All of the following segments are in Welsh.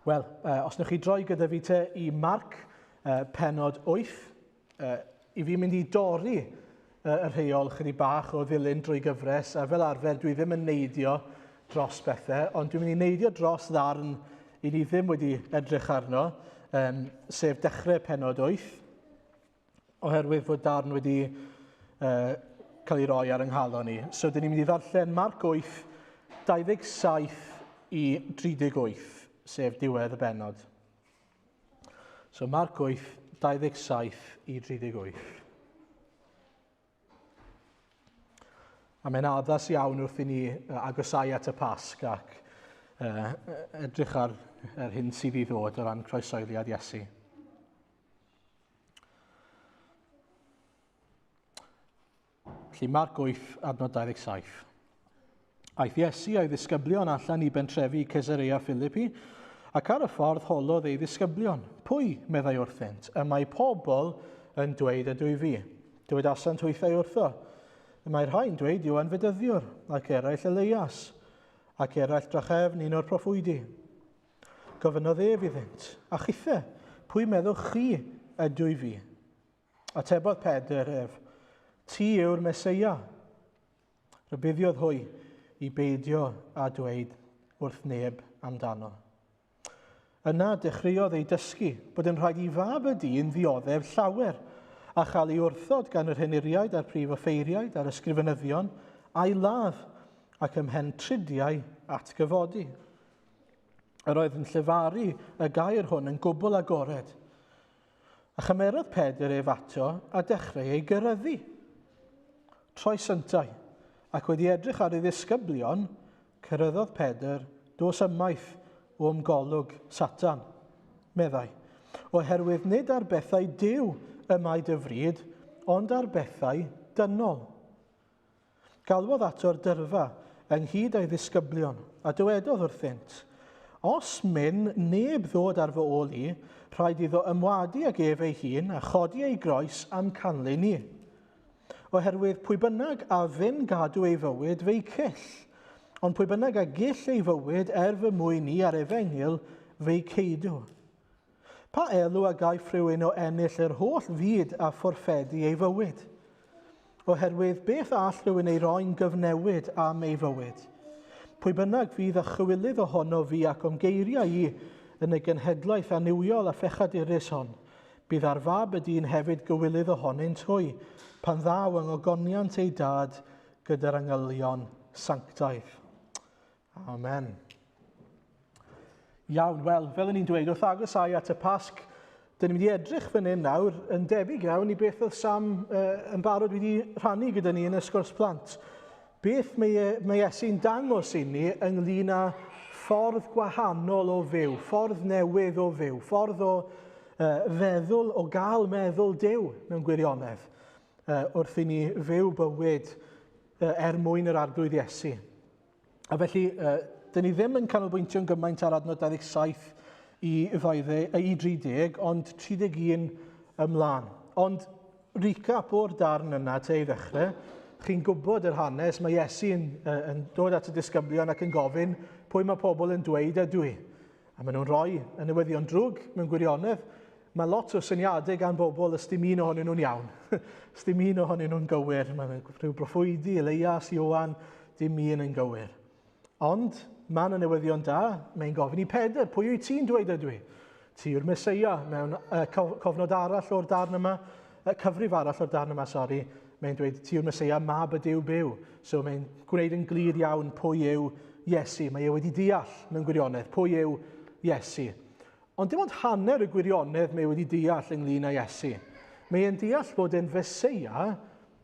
Wel, os newch chi droi gyda fi te i Marc, penod 8, i fi mynd i dorri y rheol chydig bach o ddilyn drwy gyfres, a fel arfer dwi ddim yn neidio dros bethau, ond dwi'n mynd i neidio dros ddarn i ni ddim wedi edrych arno, sef dechrau penod 8, oherwydd fod darn wedi uh, cael ei roi ar yng nghalon ni. So, dyn ni'n mynd i ddarllen Marc 8, 27 i 38, sef diwedd y benod. So, Marc 8, 27 i 38. A mae'n addas iawn wrth i ni agosau at y Pasg ac uh, edrych ar yr hyn sydd i ddod o ran croesoeliad Iesu. Felly Marc 8, adnod 27. Aeth Iesu a'i ddisgyblion allan i bentrefi Caesarea Philippi, ac ar y ffordd holodd ei ddisgyblion, Pwy, meddai wrthynt, y mae pobl yn dweud ydw i fi? Dywedasant hwythau wrtho, Y mae rhai'n dweud Ioan Fedyddiwr, ac eraill Eleias, ac eraill drachefn un o'r proffwydi. Gofynnodd ef iddynt, A chithe, pwy meddwch chi ydw i fi? Atebodd Pedr ef, Ti yw'r Meseia. Rhybuddiodd hwy i beidio â dweud wrth neb amdano. Yna dechreuodd ei dysgu bod yn rhaid i fab y dyn ddioddef llawer, a chael ei wrthod gan yr henuriaid a'r prif offeiriaid a'r ysgrifenyddion, a'i ladd, ac ymhen tridiau atgyfodi. Yr oedd yn llefaru y gair hwn yn gwbl agored. A chymerodd Pedr ef ato a dechrau ei gyryddu. Troes yntau, ac wedi edrych ar ei ddisgyblion, cyryddodd Pedr, dos ymaith o'm golwg, Satan, meddai, oherwydd nid ar bethau Duw y mae dy fryd, ond ar bethau dynol. Galwodd ato'r dyrfa, ynghyd â'i ddisgyblion, a dywedodd wrthynt, Os myn neb ddod ar fy ôl i, rhaid iddo ymwadu ag ef ei hun a chodi ei groes a'm canlyn i. Oherwydd pwy bynnag a fyn gadw ei fywyd, fe'i cyll. Ond pwy bynnag a gyll ei fywyd er fy mwyn i a'r efengyl, fe'i ceidw. Pa elw a gaiff rhywun o ennill yr holl fyd a fforffedu ei fywyd? Oherwydd beth all rhywun ei roi'n gyfnewid am ei fywyd? Pwy bynnag fydd a chywilydd ohono fi ac o'm geiriau i yn y genhedlaeth annuwiol a phechadurus hon, bydd ar fab y dyn hefyd gywilydd ohonynt hwy, pan ddaw yng ngogoniant ei dad gyda'r angylion sanctaidd. Amen. Iawn, wel, fel o'n i'n dweud, wrth agosau at y Pasg, dyn ni'n mynd i edrych fan hyn nawr yn debyg iawn i beth oedd Sam uh, yn barod wedi rhannu gyda ni yn y sgwrs plant. Beth mae, e, mae Iesu'n dangos i ni ynglyn â ffordd gwahanol o fyw, ffordd newydd o fyw, ffordd o uh, feddwl, o gael meddwl Duw mewn gwirionedd, uh, wrth i ni fyw bywyd uh, er mwyn yr Arglwydd Iesu. A felly, uh, dyn ni ddim yn canolbwyntio'n gymaint ar adnod 27 i, 20, i 30, ond 31 ymlaen. Ond recap o'r darn yna te i ddechrau, chi'n gwybod yr hanes, mae Iesu yn, yn dod at y disgyblion ac yn gofyn pwy mae pobl yn dweud ydw i. A maen nhw'n rhoi y newyddion drwg mewn gwirionedd. Mae lot o syniadau gan bobl, ys dim un ohonyn nhw'n iawn. Ys dim un ohonyn nhw'n gywir. Mae rhyw broffwydi, Elias, Ioan, dim un yn gywir. Ond mae yna newyddion da. Mae'n gofyn i Pedr, pwy wyt ti'n dweud ydw i? Ti yw'r Mesoea mewn uh, cofnod arall o'r darn yma, uh, cyfrif arall o'r darn yma, sori, mae'n dweud ti yw'r Mesoea, mab y Duw byw. So mae'n gwneud yn glir iawn pwy yw Iesu. Mae e wedi deall mewn gwirionedd pwy yw Iesu. Ond dim ond hanner y gwirionedd mae e wedi deall ynglyn â Iesu. Mae e'n deall bod e'n Feseia,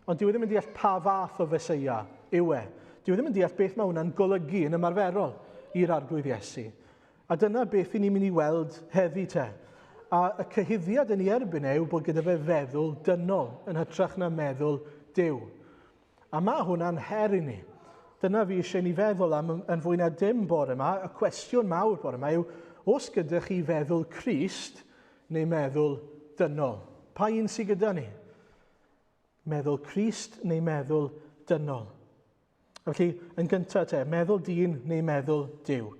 ond dyw e ddim yn deall pa fath o Feseia yw e. Dyw e ddim yn deall beth mae hwnna'n golygu yn ymarferol i'r Arglwydd Iesu. A dyna beth i ni'n mynd i weld heddi te. A y cyhuddiad yn ei erbyn e yw bod gyda fe feddwl dynol yn hytrach na meddwl Duw. A mae hwnna'n her i ni. Dyna fi eisiau ni feddwl am yn fwy na dim bore yma. Y cwestiwn mawr bore yma yw, os gyda chi feddwl Crist neu meddwl dynol? Pa un sydd gyda ni? Meddwl Crist neu meddwl dynol? Felly, yn gyntaf te, meddwl dyn neu meddwl Duw?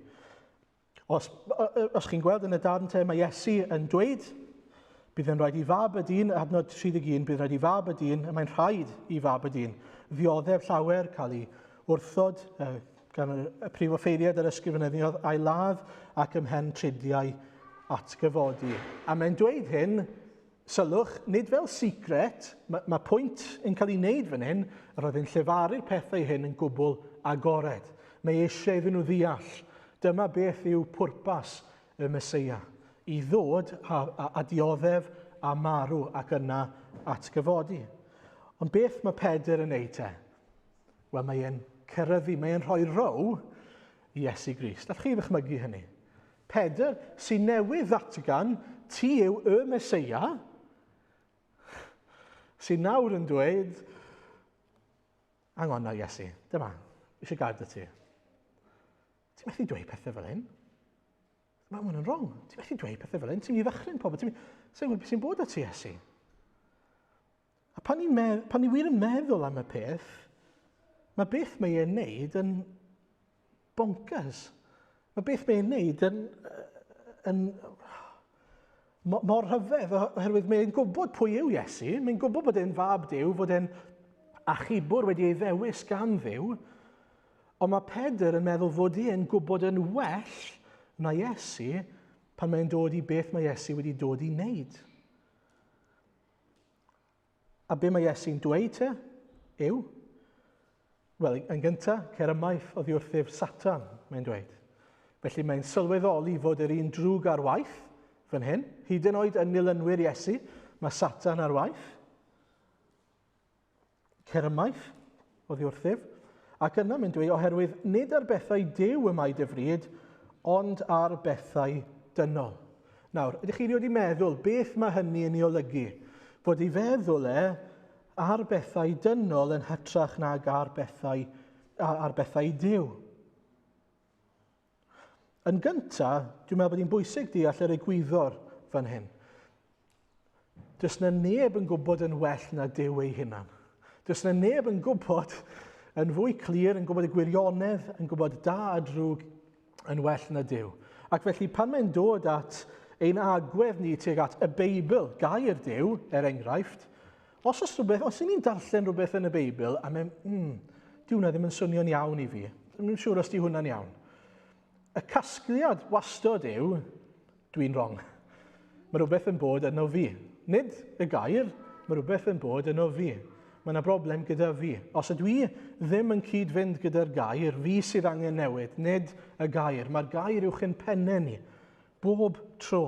Os, os chi'n gweld yn y darn te, mae Iesu yn dweud, bydd yn rhaid i fab y dyn, adnod 31, bydd rhaid i fab y dyn, y mae'n rhaid i fab y dyn, ddioddef llawer, cael ei wrthod gan y prif offeiriad yr ysgrifenyddion a'i ladd ac ymhen tridiau atgyfodi. A mae'n dweud hyn, sylwch, nid fel secret, mae, mae pwynt yn cael ei wneud fan hyn, yr oedd yn llefaru'r pethau hyn yn gwbl agored. Mae eisiau iddyn nhw ddeall. Dyma beth yw pwrpas y Meseia, i ddod a, a, a dioddef a marw ac yna atgyfodi. Ond beth mae Pedr yn neud te? Wel, mae e'n ceryddu, mae e'n rhoi row i Iesu Grist. Allwch chi ddychmygu hynny? Pedr, sy'n newydd ddatgan, ti yw y Meseia, sy'n nawr yn dweud, hang on now, Iesu, dyma, eisiau gair dy ti. Ti'n methu dweud pethau fel hyn. Mae hwn yn wrong. Ti'n methu dweud pethau fel hyn. Ti'n mynd i ddychryn pobl. Ti'n mynd... beth sy'n bod â ti, Iesu? A pan ni, pan ni wir yn meddwl am y peth, mae beth mae e'n neud yn bonkers. Mae beth mae e'n neud yn, yn mor rhyfedd, oherwydd mae'n gwybod pwy yw Iesu, mae'n gwybod bod e'n fab Duw, fod e'n achubwr wedi ei ddewis gan Dduw, ond mae Pedr yn meddwl fod e'n gwybod yn well na Iesu pan mae'n dod i beth mae Iesu wedi dod i wneud. A be mae Iesu'n dweud te yw, wel, yn gyntaf, cer ymaith oddi wrthyf Satan, mae'n dweud. Felly mae'n sylweddoli fod yr un drwg ar waith fan hyn, hyd yn oed yn nilynwyr Iesu, mae Satan ar waith. Cer ymaith oddi wrthyf. Ac yna mae'n dweud, oherwydd nid ar bethau Duw y mae dy fryd, ond ar bethau dynol. Nawr, ydych chi wedi meddwl beth mae hynny yn ei olygu? Fod ei feddwl e ar bethau dynol yn hytrach nag ar bethau, ar bethau Duw. Yn gyntaf, dwi'n meddwl bod hi'n bwysig deall yr egwyddor fan hyn. Does na neb yn gwybod yn well na Duw ei hunan. Does na neb yn gwybod yn fwy clir, yn gwybod y gwirionedd, yn gwybod da a drwg yn well na Duw. Ac felly pan mae'n dod at ein agwedd ni tuag at y Beibl, gair Duw, er enghraifft, os oes rhywbeth, os ni'n darllen rhywbeth yn y Beibl a mae'n, di hwnna ddim yn swnio'n iawn i fi, ddim yn siŵr os di hwnna'n iawn. Y casgliad wastod yw, dwi'n wrong. Mae rhywbeth yn bod yno fi. Nid y gair, mae rhywbeth yn bod yno fi. Mae yna broblem gyda fi. Os ydw i ddim yn cyd-fynd gyda'r gair, fi sydd angen newid, nid y gair. Mae'r gair uwch ein pennau ni, bob tro.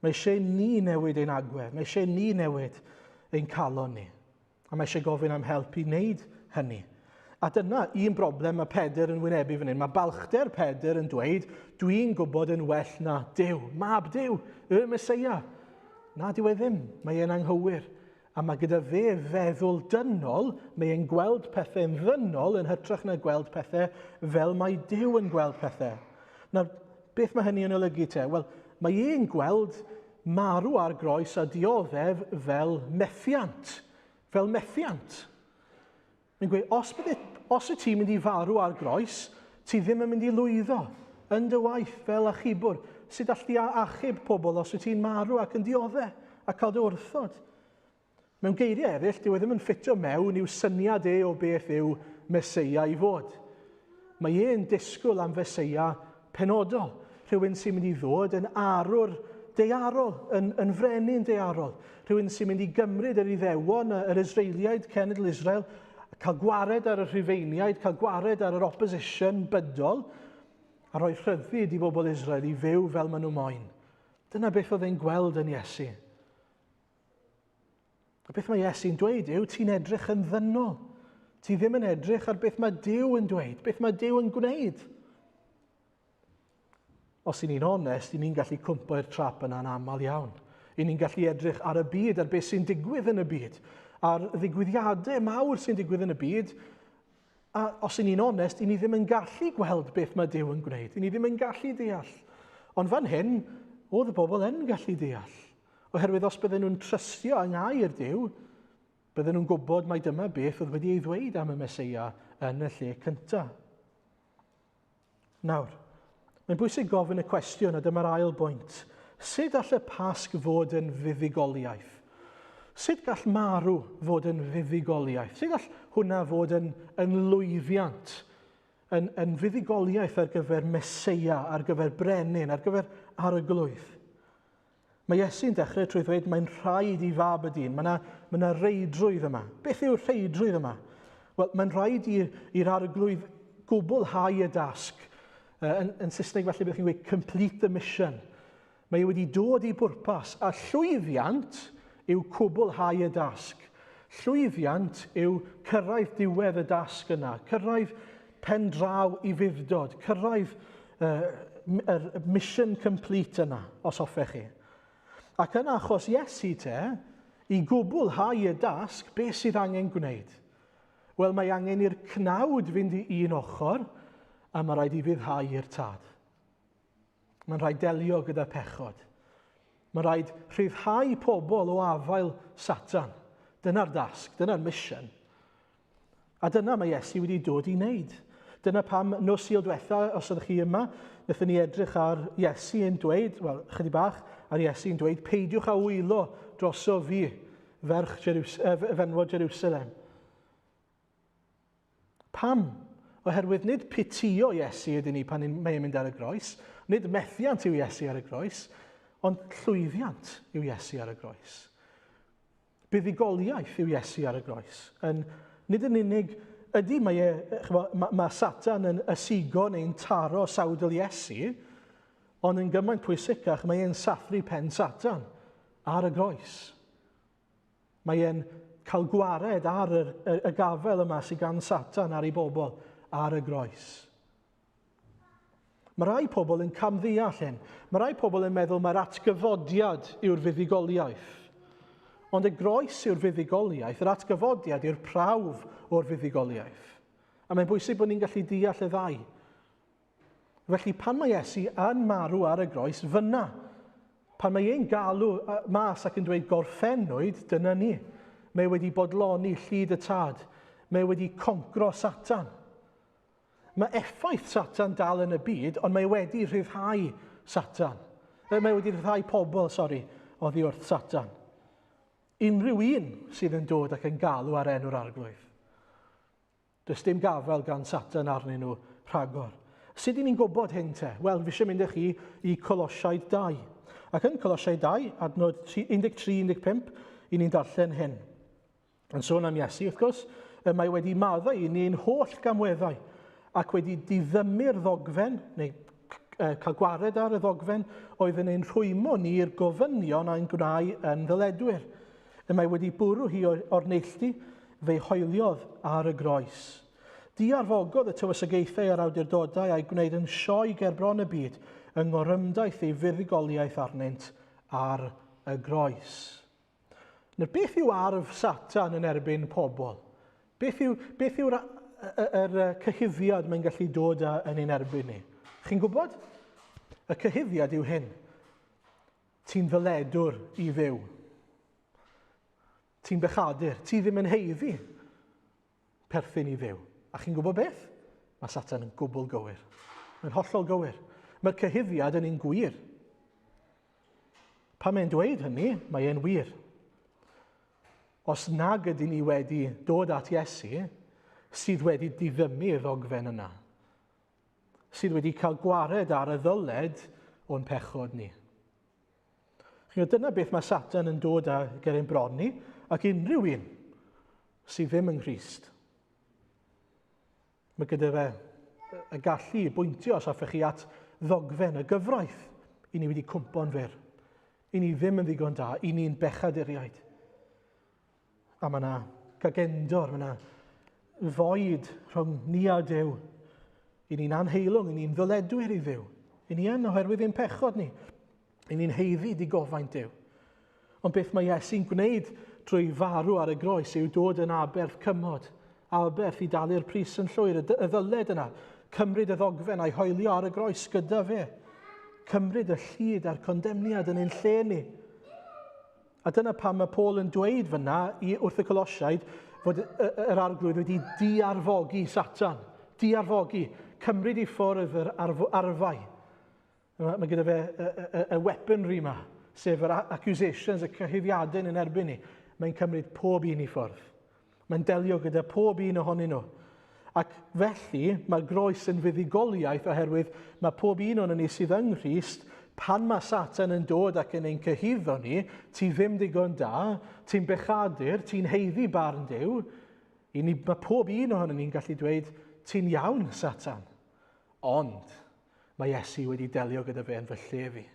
Mae eisiau ni newid ein agwedd, mae eisiau ni newid ein calon ni. A mae eisiau gofyn am help i wneud hynny. A dyna un broblem mae Pedr yn wynebu fan hyn. Mae balchder Pedr yn dweud, dwi'n gwybod yn well na Duw, mab Duw, y Meseia. Na, dyw e ddim. Mae e'n anghywir. A mae gyda fe feddwl dynol, mae e'n gweld pethau'n ddynol yn hytrach na gweld pethau fel mae Duw yn gweld pethau. Nawr, beth mae hynny yn olygu te? Wel, mae e'n gweld marw ar groes a dioddef fel methiant. Fel methiant. Mae'n gweud, os, bydde, os y ti'n mynd i farw ar groes, ti ddim yn mynd i lwyddo yn dy waith fel achubwr. Sut all di achub pobl os wyt ti'n marw ac yn dioddef a cael dy wrthod? Mewn geiriau eraill, dyw e ddim yn ffitio mewn i'w syniad e o beth yw Meseia i fod. Mae e'n disgwyl am Feseia penodol, rhywun sy'n mynd i ddod yn arwr daearol, yn, yn frenin daearol, rhywun sy'n mynd i gymryd yr Iddewon, yr Israeliaid, cenedl Israel, cael gwared ar y Rhufeiniaid, cael gwared ar yr opposition bydol, a rhoi rhyddid i bobl Israel i fyw fel maen nhw moyn. Dyna beth oedd e'n gweld yn Iesu. A beth mae Iesu'n dweud yw, ti'n edrych yn ddynol. Ti ddim yn edrych ar beth mae Duw yn dweud, beth mae Duw yn gwneud. Os i ni'n onest, i ni'n gallu cwmpo i'r trap yna'n aml iawn. I ni'n gallu edrych ar y byd, ar beth sy'n digwydd yn y byd, ar ddigwyddiadau mawr sy'n digwydd yn y byd, a os i ni'n onest, i ni ddim yn gallu gweld beth mae Duw yn gwneud. I ni ddim yn gallu deall. Ond fan hyn, oedd y bobl yn gallu deall. Oherwydd os bydden nhw'n trystio yng ngair Duw, bydden nhw'n gwybod mai dyma beth oedd wedi ei ddweud am y Meseia yn y lle cyntaf. Nawr, Mae'n bwysig gofyn y cwestiwn, a dyma'r ail bwynt. Sut all y Pasg fod yn fuddugoliaeth? Sut gall marw fod yn fuddugoliaeth? Sut gall hwnna fod yn, yn lwyddiant, yn, yn fuddugoliaeth ar gyfer Meseia, ar gyfer brenin, ar gyfer arglwydd? Mae Iesu'n dechrau trwy ddweud mae'n rhaid i fab y dyn. Mae yna, mae yna reidrwydd yma. Beth yw'r rheidrwydd yma? Wel, mae'n rhaid i'r arglwydd gwblhau y dasg. Yn, yn Saesneg falle byddwch chi'n gweud complete the mission. Mae e wedi dod i bwrpas a llwyddiant yw cwblhau y dasg. Llwyddiant yw cyrraedd diwedd y dasg yna, cyrraedd pen draw i fuddod, cyrraedd yr mission complete yna, os hoffech chi. Ac yn achos Iesu te, i gwblhau y dasg, beth sydd angen gwneud? Wel, mae angen i'r cnawd fynd i un ochr, a mae rhaid i fuddhau i'r tad. Mae'n rhaid delio gyda pechod. Mae'n rhaid rhyddhau pobl o afael Satan. Dyna'r dasg, dyna'r mission. A dyna mae Iesu wedi dod i wneud. Dyna pam nos Sul diwetha, os ydych chi yma, wnaethon ni edrych ar Iesu yn dweud, wel, chydig bach, ar Iesu yn dweud, peidiwch â wylo droso fi, ferch Jerus fenwod Jerusalem. Pam? Oherwydd nid pitio Iesu ydyn ni pan mae e'n mynd ar y groes, nid methiant yw Iesu ar y groes, ond llwyddiant yw Iesu ar y groes. Buddugoliaeth yw Iesu ar y groes. Yn, nid yn unig, ydy mae, e, chmo, mae, mae Satan yn ysigo neu'n taro sawdl Iesu, ond yn gymaint pwysicach mae e'n sathru pen Satan ar y groes. Mae e'n cael gwared ar y, y, y gafel yma sydd gan Satan ar ei bobl ar y groes. Mae rai pobl yn camddeall hyn. Mae rai pobl yn meddwl mae'r atgyfodiad yw'r fuddugoliaeth. Ond y groes yw'r fuddugoliaeth, yr atgyfodiad yw'r prawf o'r fuddugoliaeth. A mae'n bwysig bod ni'n gallu deall y ddau. Felly pan mae Iesu yn marw ar y groes, fyna, pan mae e'n galw mas ac yn dweud gorffennwyd, dyna ni. Mae wedi bodloni llid y tad. Mae wedi concro Satan. Mae effaith Satan dal yn y byd, ond mae wedi rhyddhau Satan. Mae wedi rhyddhau pobl, sori, oddi wrth Satan. Unrhyw un sydd yn dod ac yn galw ar enw'r arglwydd. Does dim gafael gan Satan arnyn nhw rhagor. Sut i ni'n gwybod hyn te? Wel, fi eisiau mynd â chi i Colosiaid 2. Ac yn Colosiaid 2, adnod 13-15, i ni'n darllen hyn. Yn sôn am Iesu, wrth gwrs, y mae wedi maddau i ni'n holl gamweddau ac wedi diddymu'r ddogfen, neu cael gwared ar y ddogfen, oedd yn ein rhwymo ni i'r gofynion a'n gwnau yn ddyledwyr. Y mae wedi bwrw hi o'r neilltu, fe'i hoeliodd ar y groes. Diarfogodd y tywysogaethau a'r awdurdodau a'i gwneud yn sioe ger bron y byd yng ngorymdaith ei fuddugoliaeth arnynt ar y groes. Nawr, beth yw arf Satan yn erbyn pobl? Beth yw, beth yw'r yr, yr cyhuddiad mae'n gallu dod â yn ein erbyn ni? Chi'n gwybod? Y cyhuddiad yw hyn. Ti'n ddyledwr i Dduw. Ti'n bechadur. Ti ddim yn heiddi perthyn i Dduw. A chi'n gwybod beth? Mae Satan yn gwbl gywir. Mae'n hollol gywir. Mae'r cyhuddiad yn un gwir. Pan mae'n dweud hynny, mae e'n wir. Os nag ydyn ni wedi dod at Iesu, sydd wedi diddymu y ddogfen yna, sydd wedi cael gwared ar y ddyled o'n pechod ni. Chi'n dyna beth mae Satan yn dod â ger ein bron ni, ac unrhyw un sydd ddim yng Nghrist. Mae gyda fe y gallu i bwyntio, os hoffech chi, at ddogfen y gyfraith i ni wedi cwmpo'n fyr. I ni ddim yn ddigon da, i ni'n bechaduriaid. A mae yna gagendor, mae yna foed rhwng ni a Duw. I ni'n anheilwng, i ni'n ddyledwyr i Dduw. I ni yn oherwydd ein pechod ni. I ni'n heiddi digofaint Duw. Ond beth mae Iesu'n gwneud drwy farw ar y groes yw dod yn aberth cymod, aberth i dalu'r pris yn llwyr, y ddyled yna, cymryd y ddogfen a'i hoelio ar y groes gyda fe, cymryd y llid a'r condemniad yn ein lle ni. A dyna pam mae Paul yn dweud fyna i, wrth y Colosiaid fod yr arglwydd wedi diarfogi Satan. Diarfogi. Cymryd i ffwrdd yr arfau. Mae gyda fe y, y, y weaponry yma, sef yr accusations, y cyhuddiadau yn erbyn ni. Mae'n cymryd pob un i ffwrdd. Mae'n delio gyda pob un ohonyn nhw. Ac felly, mae'r groes yn fuddugoliaeth oherwydd mae pob un o'n ni sydd yng Nghrist, pan mae Satan yn dod ac yn ein cyhuddo ni, ti ddim digon da, ti'n bechadur, ti'n heiddi barn Duw, i ni, mae pob un ohono ni'n gallu dweud, ti'n iawn, Satan. Ond, mae Iesu wedi delio gyda fe yn fy lle fi.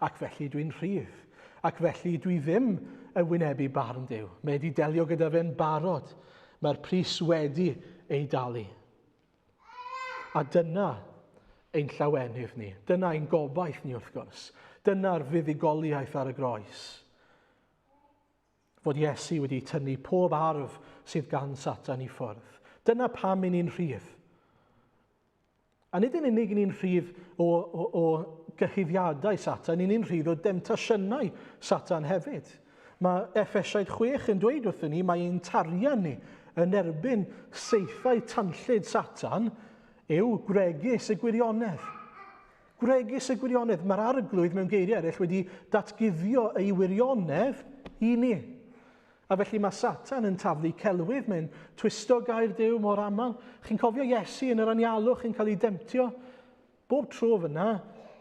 Ac felly dwi'n rhydd. Ac felly dwi ddim yn wynebu barn Duw. Mae wedi delio gyda fe'n barod. Mae'r pris wedi ei dalu. A dyna ein llawenydd ni. Dyna ein gobaith ni wrth gwrs. Dyna'r fuddugoliaeth ar y groes. Fod Iesu wedi tynnu pob arf sydd gan Satan i ffwrdd. Dyna pam i ni'n rhydd. A nid yn unig ni'n rhydd o, o, o gyhuddiadau Satan, ni'n rhydd o demtasiynau Satan hefyd. Mae Effesiaid 6 yn dweud wrthyn ni, mae ein tarian ni yn erbyn saethau tanllyd Satan yw gwregys y gwirionedd. Gwregys y gwirionedd. Mae'r arglwydd mewn geiriau eraill wedi datguddio ei wirionedd i ni. A felly mae Satan yn taflu celwydd, mae'n twisto gair Duw mor aml. Chi'n cofio Iesu yn yr anialwch yn cael ei demtio? Bob tro fyna,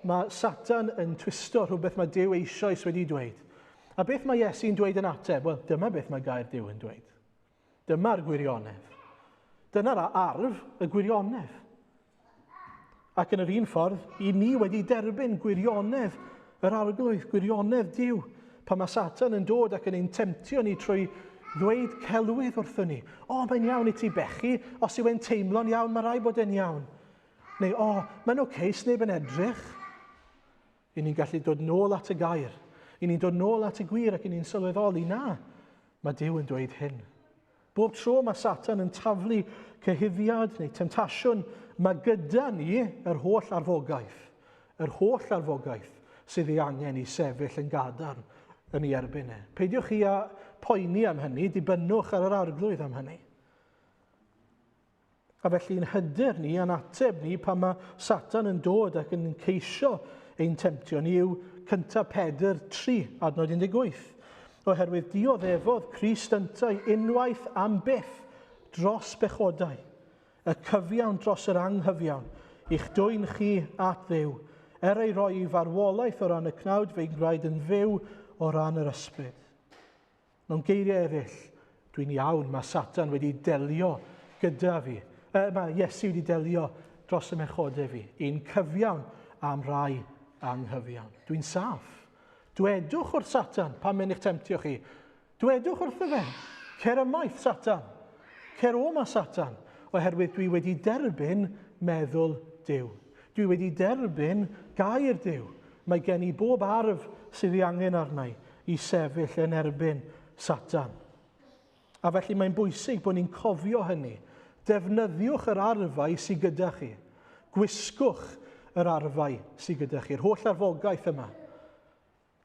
mae Satan yn twisto rhywbeth mae Duw eisoes wedi dweud. A beth mae Iesu'n dweud yn ateb? Wel, dyma beth mae gair Duw yn dweud. Dyma'r gwirionedd. Dyna'r arf, y gwirionedd. Ac yn yr un ffordd, i ni wedi derbyn gwirionedd yr arglwydd, gwirionedd Duw. Pan mae Satan yn dod ac yn ein temtio ni trwy ddweud celwydd wrthyn ni. O, mae'n iawn i ti bechu, os yw e'n teimlo'n iawn, mae rai bod e'n iawn. Neu, o, mae'n oce, okay, sneb yn edrych. I ni'n gallu dod nôl at y gair. I ni'n dod nôl at y gwir ac i ni'n sylweddoli, na, mae Duw yn dweud hyn. Bob tro mae Satan yn taflu cyhuddiad neu temtasiwn, mae gyda ni yr holl arfogaeth. Yr holl arfogaeth sydd ei angen i sefyll yn gadarn yn ei erbyn e. Peidiwch chi â poeni am hynny, dibynnwch ar yr arglwydd am hynny. A felly'n hyder ni a'n ateb ni pan mae Satan yn dod ac yn ceisio ein temtio ni yw cyntaf Pedr 3, adnod 18. Oherwydd dioddefodd Crist yntau unwaith am byth dros bechodau, y cyfiawn dros yr anghyfiawn, i'ch dwyn chi at Dduw, er ei roi i farwolaeth o ran y cnawd fe'i gwraid yn fyw o ran yr ysbryd. Mewn geiriau eraill, dwi'n iawn, mae Satan wedi delio gyda fi. E, mae Iesu wedi delio dros y mechodau fi. Un cyfiawn am rai anghyfiawn. Dwi'n saff. Dwedwch wrth Satan pan mae'n eich temtio chi. Dwedwch wrtho fe. Cer ymaith, Satan. Cer o ma, Satan. Oherwydd dwi wedi derbyn meddwl Duw. Dwi wedi derbyn gair Duw. Mae gen i bob arf sydd ei angen arna i i sefyll yn erbyn Satan. A felly mae'n bwysig bod ni'n cofio hynny. Defnyddiwch yr arfau sydd gyda chi. Gwisgwch yr arfau sydd gyda chi. Yr holl arfogaeth yma.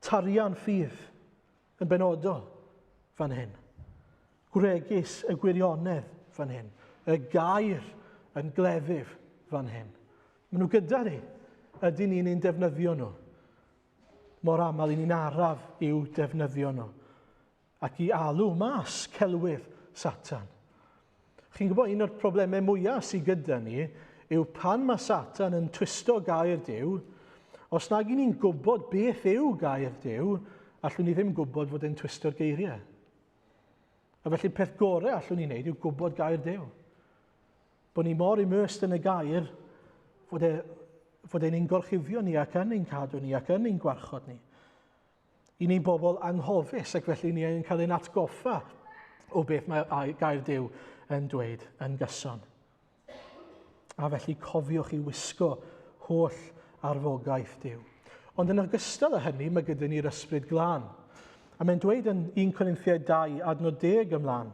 Tarian ffydd yn benodol fan hyn. Gwregys y gwirionedd fan hyn. Y gair yn gleddyf fan hyn. Maen nhw gyda ni. Ydyn ni'n ein defnyddio nhw? Mor aml i ni'n araf i'w defnyddio nhw. Ac i alw mas celwydd Satan. Chi'n gwybod, un o'r problemau mwyaf sydd gyda ni yw pan mae Satan yn twisto gair Duw, os nag i ni'n gwybod beth yw gair Duw, allwn ni ddim gwybod fod e'n twisto'r geiriau. A felly peth gorau allwn ni wneud yw gwybod gair Duw. Bod ni mor immersed yn y gair fod, e, fod e'n ein gorchuddio ni ac yn ein cadw ni ac yn ein gwarchod ni. I ni'n bobl anghofus ac felly ni yn cael ein atgoffa o beth mae gair Duw yn dweud yn gyson. A felly cofiwch i wisgo holl arfogaeth Duw. Ond yn ogystal â hynny, mae gyda ni'r ysbryd glân. A mae'n dweud yn 1 Corinthiaid 2, adnod 10 ymlaen,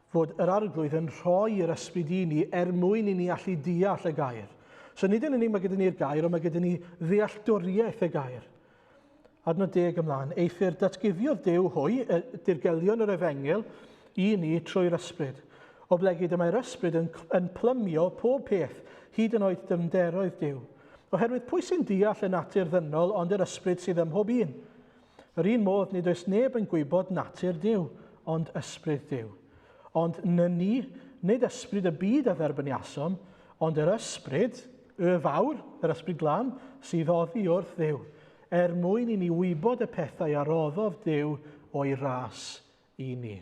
fod yr arglwydd yn rhoi yr ysbryd i ni er mwyn i ni allu deall y gair. So nid yn unig mae gyda ni'r gair, ond mae gyda ni ddealltwriaeth y gair. Adnod 10 ymlaen, eithr datguddiodd Duw hwy, y dirgelion yr efengyl, i ni trwy'r ysbryd. Oblegid y mae'r ysbryd yn, yn plymio pob peth, hyd yn oed dyfnderoedd Duw. Oherwydd pwy sy'n deall y natur ddynol ond yr ysbryd sydd ym mhob un? Yr un modd nid oes neb yn gwybod natur Duw, ond ysbryd Duw. Ond nyni, nid ysbryd y byd a dderbyniasom, ond yr ysbryd, y fawr, yr ysbryd glân, sydd oddi wrth Dduw, er mwyn i ni wybod y pethau a roddodd Duw o'i ras i ni.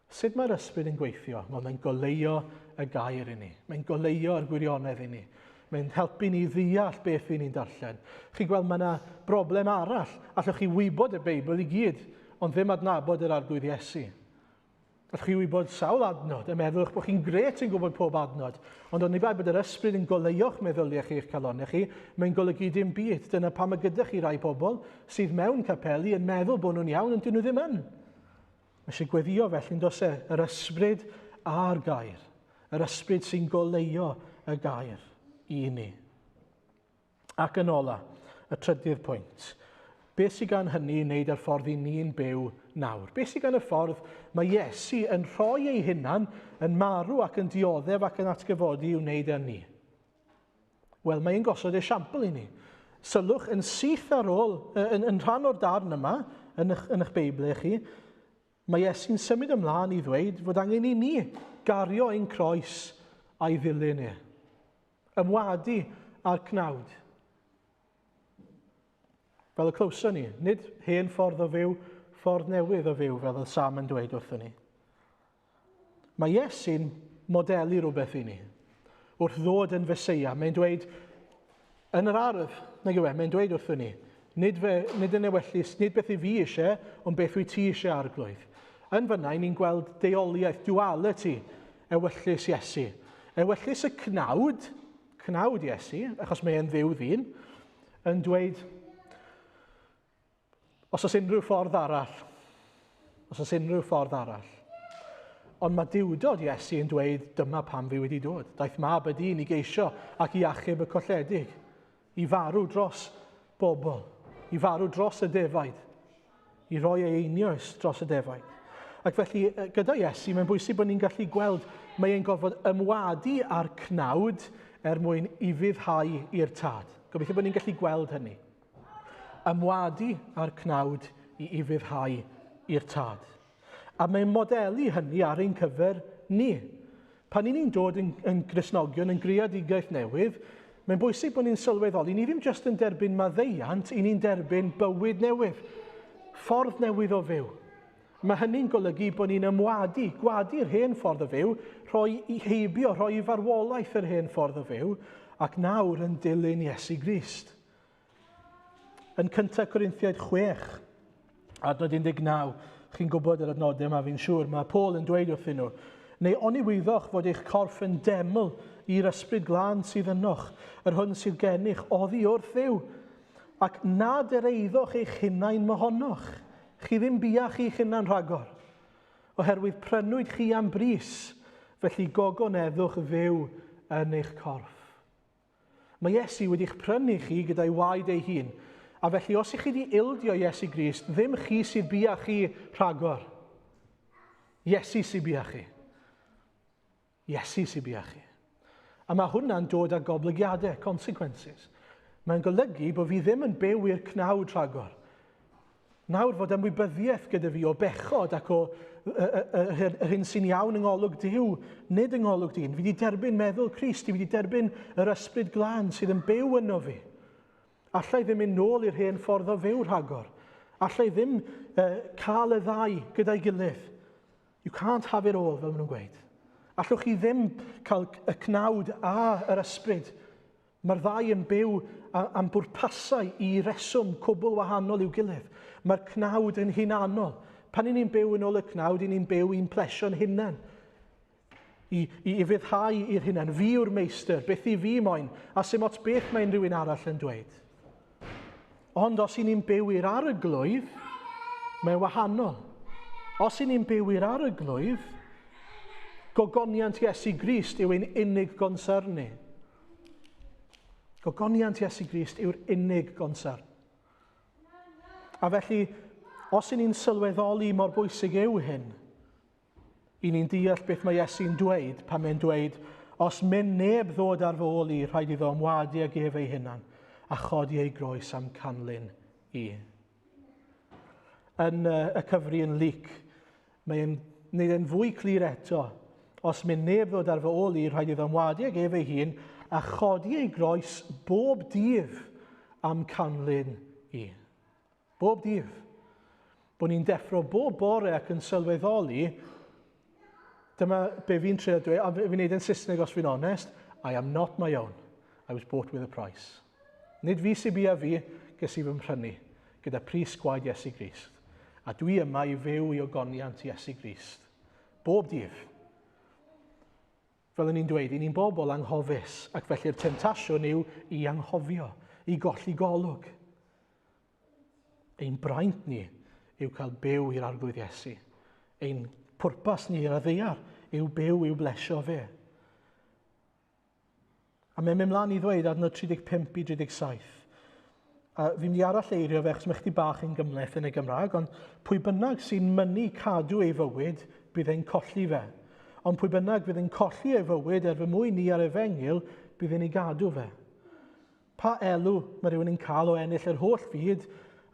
Sut mae'r ysbryd yn gweithio? Wel, mae'n goleuo y gair i ni. Mae'n goleuo'r gwirionedd i ni. Mae'n helpu ni ddeall beth i ni'n darllen. Chi'n gweld, mae yna broblem arall. Allwch chi wybod y Beibl i gyd, ond ddim adnabod yr Arglwydd Iesu. Allwch chi wybod sawl adnod, a meddwl eich bod chi'n gret yn gwybod pob adnod. Ond oni bai bod yr ysbryd yn goleuo'ch meddyliau chi, eich calonnau chi, mae'n golygu dim byd. Dyna pam y gyda chi rai pobl sydd mewn capeli yn meddwl bod nhw'n iawn, ond dyn nhw ddim yn. Mae eisiau gweddio felly, yn does e? Yr ysbryd a'r gair. Yr ysbryd sy'n goleuo y gair i ni. Ac yn ola, y trydydd pwynt. Beth sydd gan hynny i wneud â'r ffordd i ni'n byw nawr? Beth sydd gan y ffordd mae Iesu yn rhoi ei hunan yn marw ac yn dioddef ac yn atgyfodi i'w wneud â ni? Wel, mae e'n gosod esiampl i ni. Sylwch yn syth ar ôl, yn, yn rhan o'r darn yma, yn eich, yn eich Beibl chi, mae Iesu'n symud ymlaen i ddweud fod angen i ni gario ein croes a'i ddilyn e. Ymwadu â'r cnawd. Fel y clywson ni, nid hen ffordd o fyw, ffordd newydd o fyw, fel oedd Sam yn dweud wrthyn ni. Mae Iesu'n modelu rhywbeth i ni. Wrth ddod yn Feseia, mae'n dweud, yn yr ardd, nag yw e, mae'n dweud wrthyn ni, nid, fe, nid yn ewyllys, nid beth i fi eisiau, ond beth wyt ti eisiau arglwydd. Yn fyna, ni'n gweld deoliaeth, duality, ewyllys Iesu. Ewyllys y cnawd, cnawd Iesu, achos mae e'n ddiw ddyn, yn dweud, Os oes unrhyw ffordd arall, os oes unrhyw ffordd arall. Ond mae diwdod Iesu yn dweud, dyma pam fi wedi dod. Daeth mab y dyn i geisio ac i achub y colledig, i farw dros bobl, i farw dros y defaid, i roi ei einioes dros y defaid. Ac felly, gyda Iesu, mae'n bwysig bod ni'n gallu gweld mae e'n gorfod ymwadu â'r cnawd er mwyn ufuddhau i'r tad. Gobeithio bod ni'n gallu gweld hynny. Ymwadu â'r cnawd i ufuddhau i'r tad. A mae'n modelu hynny ar ein cyfer ni. Pan i ni'n dod yn, yn Gristnogion, yn greadigaeth newydd, mae'n bwysig bod ni'n sylweddoli, ni ddim jyst yn derbyn maddeuant, i ni'n derbyn bywyd newydd, ffordd newydd o fyw. Mae hynny'n golygu bod ni'n ymwadu, gwadu'r hen ffordd o fyw, rhoi i heibio, rhoi i farwolaeth yr hen ffordd o fyw, ac nawr yn dilyn Iesu Grist. Yn 1 Corinthiaid 6, adnod 19, chi'n gwybod yr adnodau yma fi'n siŵr, mae Paul yn dweud wrthyn nhw, neu oni wyddoch fod eich corff yn deml i'r ysbryd glân sydd ynoch, yr hwn sydd gennych oddi wrth Dduw, ac nad yr eiddoch eich hunain mohonoch. Chi ddim biach chi'ch hunan rhagor, oherwydd prynwyd chi am bris, felly gogoneddwch Dduw yn eich corff. Mae Iesu wedi'ch prynu chi gyda'i waed ei hun. A felly os ych chi wedi ildio Iesu Grist, ddim chi sydd bia chi rhagor. Iesu sydd bia chi. Iesu sydd bia chi. A mae hwnna'n dod â goblygiadau, consequences. Mae'n golygu bod fi ddim yn byw i'r cnawd rhagor. Nawr fod ymwybyddiaeth gyda fi o bechod ac o yr hyn sy'n iawn yng ngolwg Duw, nid yng ngolwg dyn. Fi wedi derbyn meddwl Crist, fi wedi derbyn yr ysbryd glân sydd yn byw yno fi. Allai ddim mynd nôl i'r hen ffordd o fyw rhagor. Allai ddim uh, cael y ddau gyda'i gilydd. You can't have it all, fel maen nhw'n gweud. Allwch chi ddim cael y cnawd a yr ysbryd. Mae'r ddau yn byw am bwrpasau i reswm cwbl wahanol i'w gilydd. Mae'r cnawd yn hunanol. Pan i ni'n byw yn ôl y cnawd, i ni'n byw i'n plesio'n hunain. I, i, i fyddhau i'r hunain. Fi yw'r meistr, beth i fi moyn, a sy'n ots beth mae unrhyw un arall yn dweud. Ond os i ni'n byw i'r arglwydd, mae'n wahanol. Os i ni'n byw i'r arglwydd, gogoniant Iesu Grist yw ein unig gonsern ni. Gogoniant Iesu Grist yw'r unig gonsern. A felly, os i ni'n sylweddoli mor bwysig yw hyn, i ni'n deall beth mae Iesu'n dweud pan mae'n dweud, Os myn neb ddod ar fy ôl i, rhaid iddo ymwadu ag ef ei hunan, a chodi ei groes am canlyn i. Yn y cyfri yn Luc, mae'n wneud e'n fwy clir eto. Os myn neb ddod ar fy ôl i, rhaid iddo ymwadu ag ef ei hun, a chodi ei groes bob dydd am canlyn i. Bob dydd. Bod ni'n deffro bob bore ac yn sylweddoli, dyma be fi'n trio dweud, a fi'n neud yn Saesneg os fi'n onest, I am not my own. I was bought with a price. Nid fi sy'n bia fi, ges i fy mhrynu, gyda pris gwaed Iesu Grist. A dwi yma i fyw i ogoniant Iesu Grist. Bob dydd. Fel o'n i'n dweud, i ni'n bobl anghofus, ac felly'r temtasiwn yw i anghofio, i golli golwg. Ein braint ni yw cael byw i'r Arglwydd Iesu. Ein pwrpas ni ar y ddaear yw byw i'w blesio fe. A mae'n mynd mlaen i ddweud adnod 35 i 37. A fi'n mynd i arall eirio fe, achos mae chdi bach yn gymhleth yn y Gymraeg, ond pwy bynnag sy'n mynnu cadw ei fywyd, bydd e'n colli fe. Ond pwy bynnag fydd yn colli ei fywyd er fy mwyn ni ar efengyl, bydd e'n ei gadw fe. Pa elw mae rhywun yn cael o ennill yr holl fyd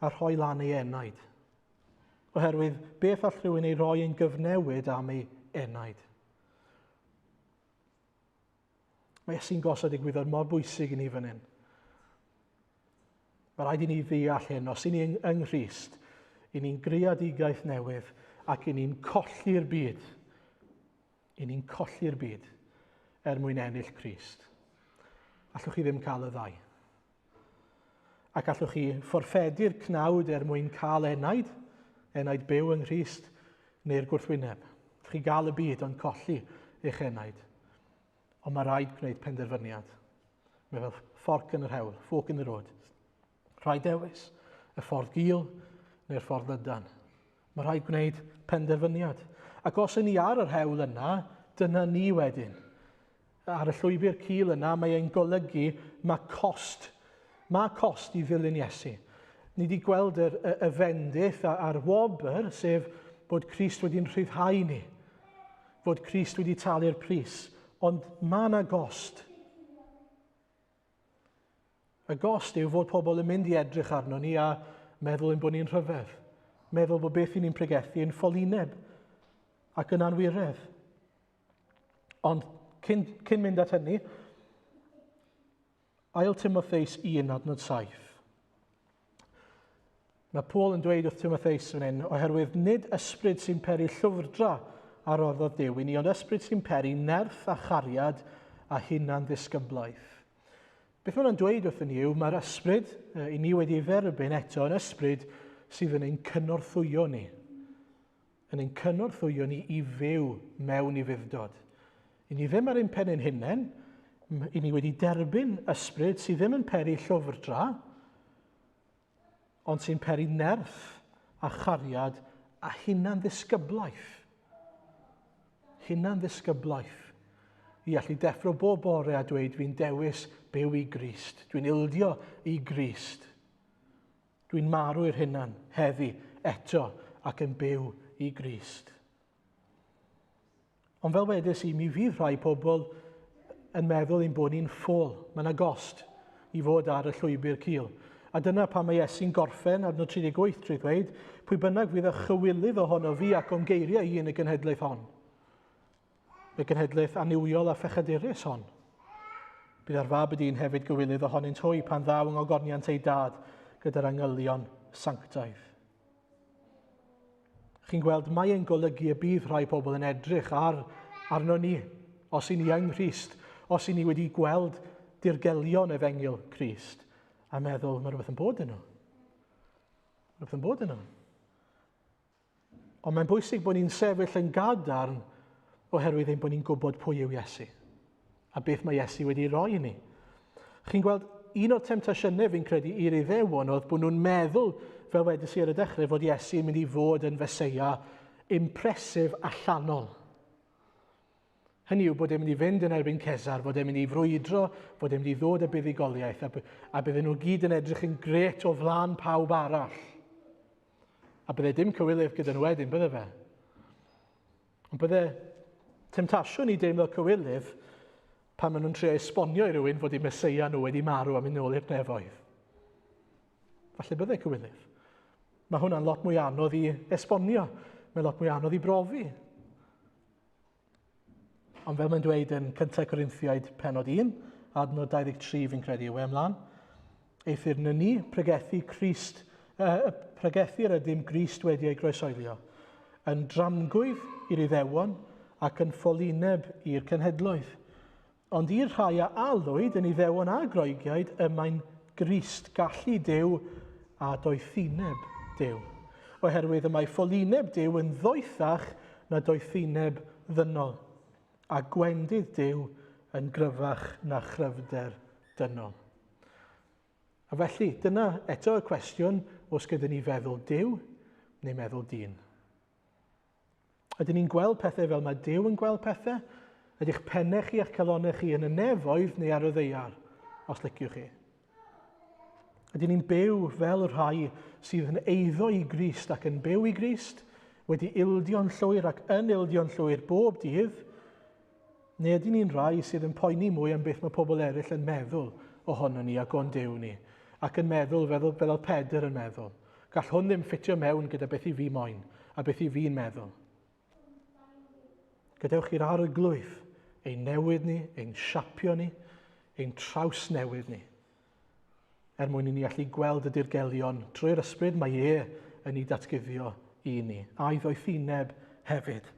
a rhoi lan ei enaid? Oherwydd beth all rhywun ei roi yn gyfnewid am ei enaid? Mae Iesu'n gosod egwyddor mor bwysig i ni fan hyn. Mae rhaid i ni ddeall hyn. Os i ni yng Nghrist, i ni'n greadigaeth newydd ac i ni'n colli'r byd. I ni'n colli'r byd er mwyn ennill Crist. Allwch chi ddim cael y ddau. Ac allwch chi fforffedu'r cnawd er mwyn cael enaid, enaid byw yng Nghrist, neu'r gwrthwyneb. Allwch chi gael y byd ond colli eich enaid. Ond mae rhaid gwneud penderfyniad. Mae fel fforc yn yr hewl, fork in the road. Rhaid dewis y ffordd gul neu'r ffordd lydan. Mae rhaid gwneud penderfyniad. Ac os yn ni ar yr hewl yna, dyna ni wedyn. Ar y llwybr cul yna, mae e'n golygu mae cost. Mae cost i ddilyn Iesu. Ni wedi gweld yr, y, y fendith a'r wobr, sef bod Crist wedi'n rhyddhau ni. Fod Crist wedi talu'r pris, ond mae yna gost. Y gost yw fod pobl yn mynd i edrych arno ni a meddwl ein bod ni'n rhyfedd. Meddwl bod beth i ni'n pregethu yn ffolineb ac yn anwiredd. Ond cyn, cyn mynd at hynny, Ail Timotheus 1 adnod 7. Mae Paul yn dweud wrth Timotheus fan hyn, oherwydd nid ysbryd sy'n peri llwfrdra a roddodd Duw i ni, ond ysbryd sy'n peri nerth a chariad a hunan ddisgyblaeth. Beth mae'n dweud wrthyn ni yw mae'r ysbryd i ni wedi ei dderbyn eto yn ysbryd sydd yn ein cynorthwyo ni. Yn ein cynorthwyo ni i fyw mewn i fuddod. I ni ddim ar ein pen ein hunain, i ni wedi derbyn ysbryd sydd ddim yn peri llwfrdra, ond sy'n peri nerth a chariad a hunan ddisgyblaeth. Hunan ddisgyblaeth. I allu deffro bob bore a dweud fi'n dewis byw i Grist. Dwi'n ildio i Grist. Dwi'n marw i'r hunan heddi eto ac yn byw i Grist. Ond fel wedes i, mi fydd rhai pobl yn meddwl ein bod ni'n ffôl. Mae yna gost i fod ar y llwybr cul. A dyna pam mae Iesu'n gorffen adnod 38 trwy ddweud, pwy bynnag fydd y chywilydd ohono fi ac o'm geiriau i yn y genhedlaeth hon. Y genhedlaeth annuwiol a phechadurus hon. Bydd ar fab y dyn hefyd gywilydd ohonynt hwy pan ddaw yng ngogoniant ei dad gyda'r angylion sanctaidd. Chi'n gweld, mae e'n golygu y bydd rhai pobl yn edrych ar arno ni, os i ni yng Nghrist, os i ni wedi gweld dirgelion efengyl Crist, a meddwl, mae rhywbeth yn bod yn nhw. Rhywbeth yn bod yn nhw. Ond mae'n bwysig bod ni'n sefyll yn gadarn oherwydd ein bod ni'n gwybod pwy yw Iesu a beth mae Iesu wedi roi i ni. Chi'n gweld, un o'r temtasiynau fi'n credu i'r Iddewon oedd bod nhw'n meddwl, fel wedys i ar y dechrau, fod Iesu yn mynd i fod yn Feseia impresif allanol. Hynny yw bod e'n mynd i fynd yn erbyn Cesar, fod e'n mynd i frwydro, fod e'n mynd i ddod â buddugoliaeth, a, a bydden nhw gyd yn edrych yn gret o flaen pawb arall. A bydde dim cywilydd gyda nhw wedyn, bydde fe? Ond bydde temtasiwn i deimlo cywilydd Pan maen nhw'n trio esbonio i rywun fod eu Meseia nhw wedi marw a mynd nôl i'r nefoedd. Falle bydde cywilydd. Mae hwnna'n lot mwy anodd i esbonio. Mae'n lot mwy anodd i brofi. Ond fel mae'n dweud yn 1 Corinthiaid penod 1, adnod 23 fi'n credu yw e ymlaen, eithr na ni pregethu Crist, pregethu yr ydym Grist wedi ei groesoelio, yn dramgwydd i'r Iddewon ac yn ffolineb i'r cenhedloedd. Ond i'r rhai a alwyd yn Iddewon a Groegiaid y mae'n Grist, gallu Duw a doethineb Duw. Oherwydd y mae ffolineb Duw yn ddoethach na doethineb ddynol, a gwendid Duw yn gryfach na chryfder dynol. A felly, dyna eto y cwestiwn, os gyda ni feddwl Duw neu meddwl dyn. Ydyn ni'n gweld pethau fel mae Duw yn gweld pethau? Ydych pennau chi a'ch calonnau chi yn y nefoedd neu ar y ddeiar, os liciwch chi? Ydyn ni'n byw fel y rhai sydd yn eiddo i Grist ac yn byw i Grist, wedi ildio'n llwyr ac yn ildio'n llwyr bob dydd, neu ydyn ni'n rhai sydd yn poeni mwy am beth mae pobl eraill yn meddwl ohono ni ac o'n Duw ni, ac yn meddwl fel, fel oedd Pedr yn meddwl. Gall hwn ddim ffitio mewn gyda beth i fi moyn a beth i fi'n meddwl. Gadewch i'r arglwydd ein newid ni, ein siapio ni, ein trawsnewid ni. Er mwyn i ni allu gweld y dirgelion trwy'r ysbryd mae e yn ei datguddio i ni, a'i ddoethineb hefyd.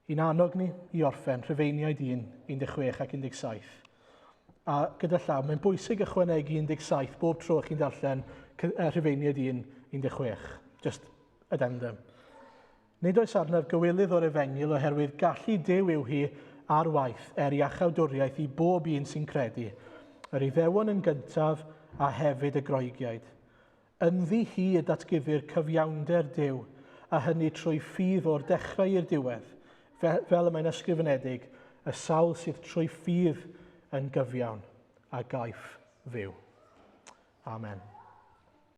I'n annog ni i orffen Rhufeiniaid 1, 16 ac 17. A gyda llaw, mae'n bwysig ychwanegu 17 bob tro chi'n darllen Rhufeiniaid 1, 16. Just addendum. Nid oes arnaf gywilydd o'r efengyl oherwydd gallu Duw yw hi ar waith er iachawdwriaeth i bob un sy'n credu, yr Iddewon yn gyntaf a hefyd y Groegiaid. Ynddi hi y datguddir cyfiawnder Duw, a hynny trwy ffydd o'r dechrau i'r diwedd, fel y mae'n ysgrifenedig, y sawl sydd trwy ffydd yn gyfiawn, a gaiff fyw. Amen.